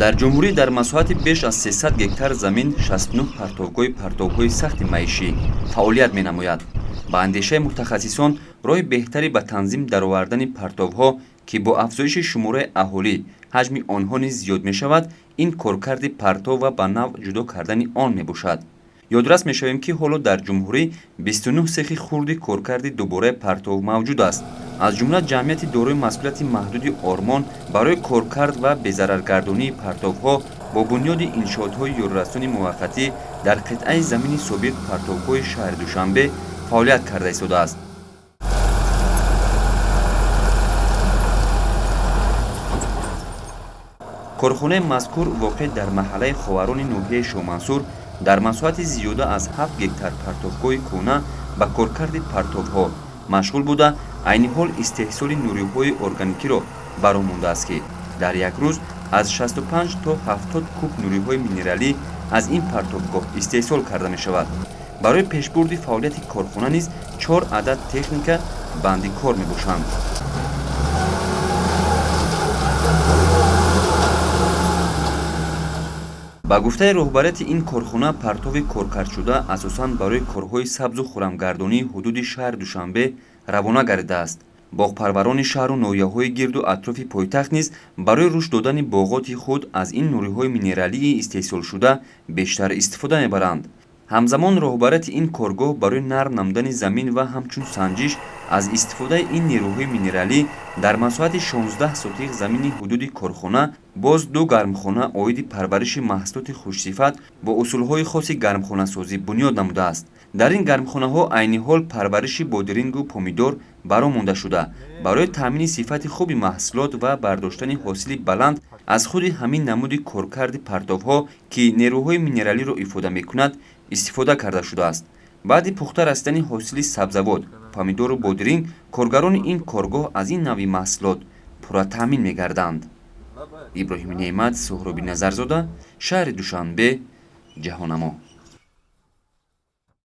Дар ҷумҳурӣ дар масоҳати беш аз 300 гектар замин 69 партовгоҳи партовҳои сахти маишӣ фаъолият менамояд. Ба андешаи мутахассисон, роҳи беҳтари ба танзим даровардани партовҳо, ки бо афзоиши шумораи аҳолӣ ҳаҷми онҳо низ зиёд мешавад, ин коркарди партов ва ба навъ ҷудо кардани он мебошад. Ёдрас мешавем, ки ҳоло дар ҷумҳурӣ 29 сехи хурди коркарди дубораи партов мавҷуд аст. Аз ҷумла ҷамъияти дорои масъулияти маҳдуди «Ормон» барои коркард ва безараргардонии партовҳо бо бунёди иншоотҳои ёрирасони муваққатӣ дар қитъаи замини собиқ партовгоҳи шаҳри Душанбе фаъолият карда истодааст. Корхонаи мазкур воқеъ дар маҳаллаи Ховарони ноҳияи Шоҳмансур дар масоҳати зиёда аз 7 гектар партовгоҳи кӯҳна ба коркарди партовҳо машғул буда, айни ҳол истеҳсоли нуриҳои органикиро ба роҳ мондааст, ки дар як рӯз аз 65 то 70 куб нуриҳои минералӣ аз ин партовгоҳ истеҳсол карда мешавад. Барои пешбурди фаъолияти корхона низ чор адад техника банди кор мебошанд. Ба гуфтаи роҳбарияти ин корхона, партови коркардшуда асосан барои корҳои сабзу хурамгардонии ҳудуди шаҳри Душанбе равона гардидааст. Боғпарварони шаҳру ноҳияҳои гирду атрофи пойтахт низ барои рушд додани боғоти худ аз ин нуриҳои минералии истеҳсолшуда бештар истифода мебаранд. Ҳамзамон роҳбарияти ин коргоҳ барои нарм намудани замин ва ҳамчун санҷиш аз истифодаи ин нерӯҳои минералӣ дар масоҳати 16 сотих замини ҳудуди корхона боз ду гармхона оиди парвариши маҳсулоти хушсифат бо усулҳои хоси гармхонасозӣ бунёд намудааст. Дар ин гармхонаҳо айни ҳол парвариши бодирингу помидор ба роҳ монда шуда, барои таъмини сифати хуби маҳсулот ва бардоштани ҳосили баланд аз худи ҳамин намуди коркарди партовҳо, ки нерӯҳои минералиро ифода мекунад, истифода карда шудааст. Баъди пухта расидани ҳосили сабзавот, помидору бодиринг, коргарони ин коргоҳ аз ин навъи маҳсулот пурра таъмин мегарданд. Иброҳими Неъмат, Суҳроби Назарзода, шаҳри Душанбе, Ҷаҳонамо.